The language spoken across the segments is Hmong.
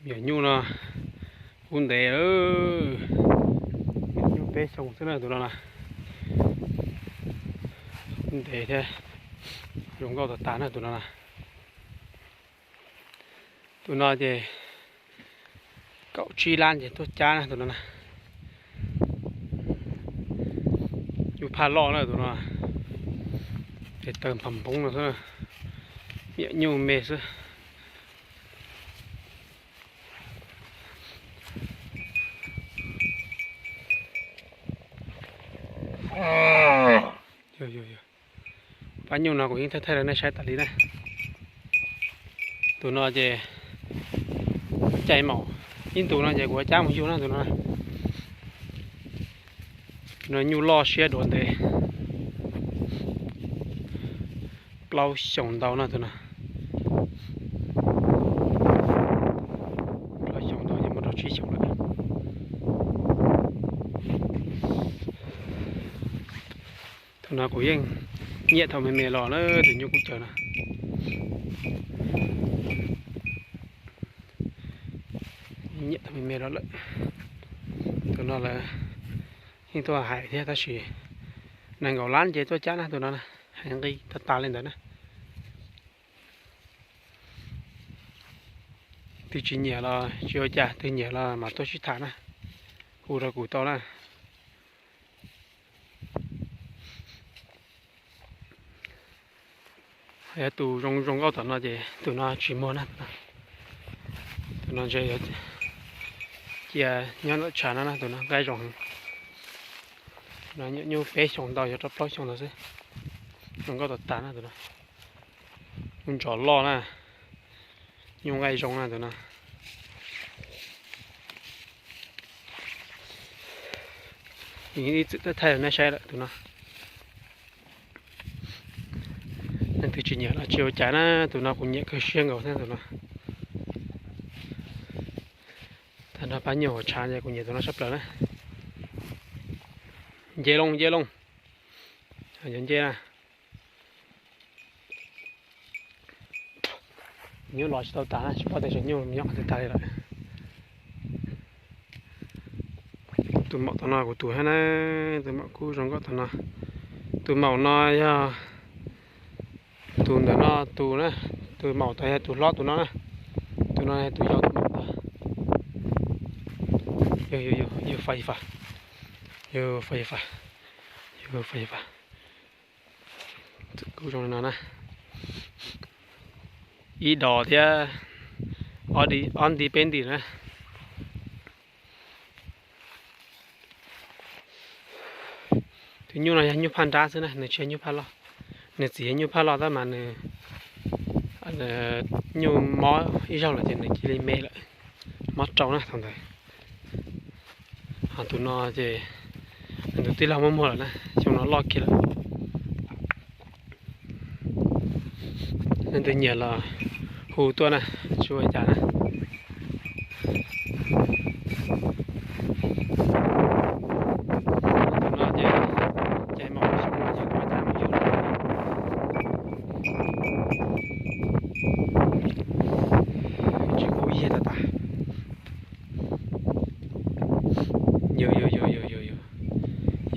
Yog nyuj no kub ntev, nyuj peb xyoo xwb na tus no na. Kub ntev thiab zoo nkauj tas tas na tus no na. Tus no ces kaum tsib lab ces tuaj cab na tus no na. Nyuj phaj loj na tus no, ces taw npham npoob no xwb, niam nyuj me xwb. Pab nyuj no kuv yeej thaij thaij rau nej saib tas li na. Tus no ces cais maum ib ntus no ces kuv cab mus yug na tus no. Tus no nyuj loj siab dua ntev, plaub xyoos ntau no tus no. Plaub xyoos ntau ces muaj rau tsib xyoos lawm. Thaum no kuv yeej nyiam thaum me me los na tus nyuj kub caws no. Nyiam thaum me me los lawm. Tus no lawv yeej tuaj hais thiab tab sis nees nkaum lab ces tuaj cab na tus no, hais nqi tag tas li ntawd na. Twg tsis nyiam los tsis ua cas, twg nyiam los mam tuaj sib tham na, hu rau kuv tau na. Yog tus zoo zoo nkauj tom no ces tus no tsis muag na. Tus no ntshe cia nyob ntawm tshav no na, tus no nqaij zoo heev. Tus no nyuam nyuj peb xyoos ntau yog rau plaub xyoos ntau xwb. Zoo nkauj tas tas na tus no. Nyuj ntsos loj na, nyuj nqaij zoo na tus no. Ib txwm thaij thaij nej saib lawm tus no. Leej twg tsis nyiam los tsis ua cas na, tus no kuv nyiam kawg siab nkaus thiab tus no. Tag nrho pab nyuj hauv tshav ces kuv nyiam tus no tshaj plaws na. Nce loo, nce loo. Yog nce na. Nyuj los tsis tau tas na, tsis paub tias tsam nyuj nyob qhov twg tas li lawm. Tus maum tom no kuv tus thiab na, tus maum kub zoo nkauj tom no. Tus maum no yog tus ntawm no tus na, tus maum tod yog tus hlob tus no na, tus no yog tus yau tus maum tod. Yog, yog, yog fais fas, yog fais fas, yog fais fas. Kub zoo li no na. Ib dos thiab ob nti peb nti na. Tus nyuj no yog nyuj phaj nrab xwb na, nws tsis yog nyuj phaj loj. Nws txiv yog nyuj phaj loj tab mas nws nyuj mob ib zaug lawm ces nws cia li me lawm, mob rau na thaum ntawd. Ho tus no ces nws tus tij laug muab muag lawm na, xyoo no loj kiag lawm. Leej twg nyiam los hu tuaj na, tsis ua cas na. Tus no ces cais maum xyoo no ces kuv cab mus yug lawm. Tsis kub yig tas tas. Yog, yog, yog, yog, yog, yog.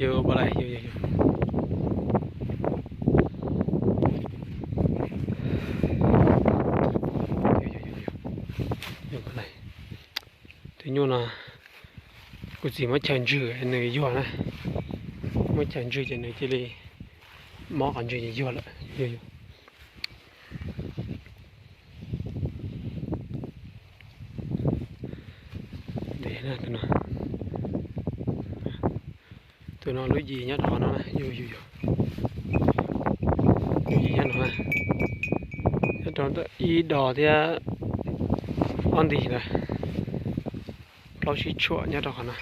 Yog, yog, yog. Tus nyuj no kuv txiv muab chaws ntswg nws yuag na. Muab chaws ntswg ces nws cia li mob qhov ntswg ces yuag lawm. Yog, yog. Ntev na tus no. Tus no lub yim nyob rau qhov no na, yus yus yus. Lub yim nyob no na, nyob rau ntawm ib dos thiab ob nti ntawd. Plaub sib tshuam nyob rau qhov no.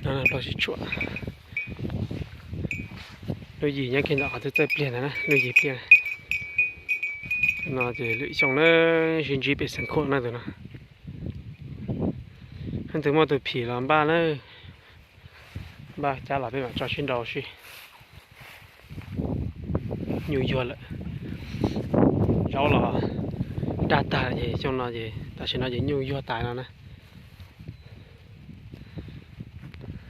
Plaub sib tshuam. Lub yim nyob kiag ntawm qhov twb txawj pliag ntawd na, lub yim pliag. Tus no ces lwm xyoo na, sib ntsib pem Xeev Khuam na tus no. Leej twg muaj tus phim los npaj na, npaj cab los peb mam tso sib nrau si. Nyuj yuag lawm. Zaub los Daj tag ces xyoo no ces tam sim no ces nyuj yuag tas no na.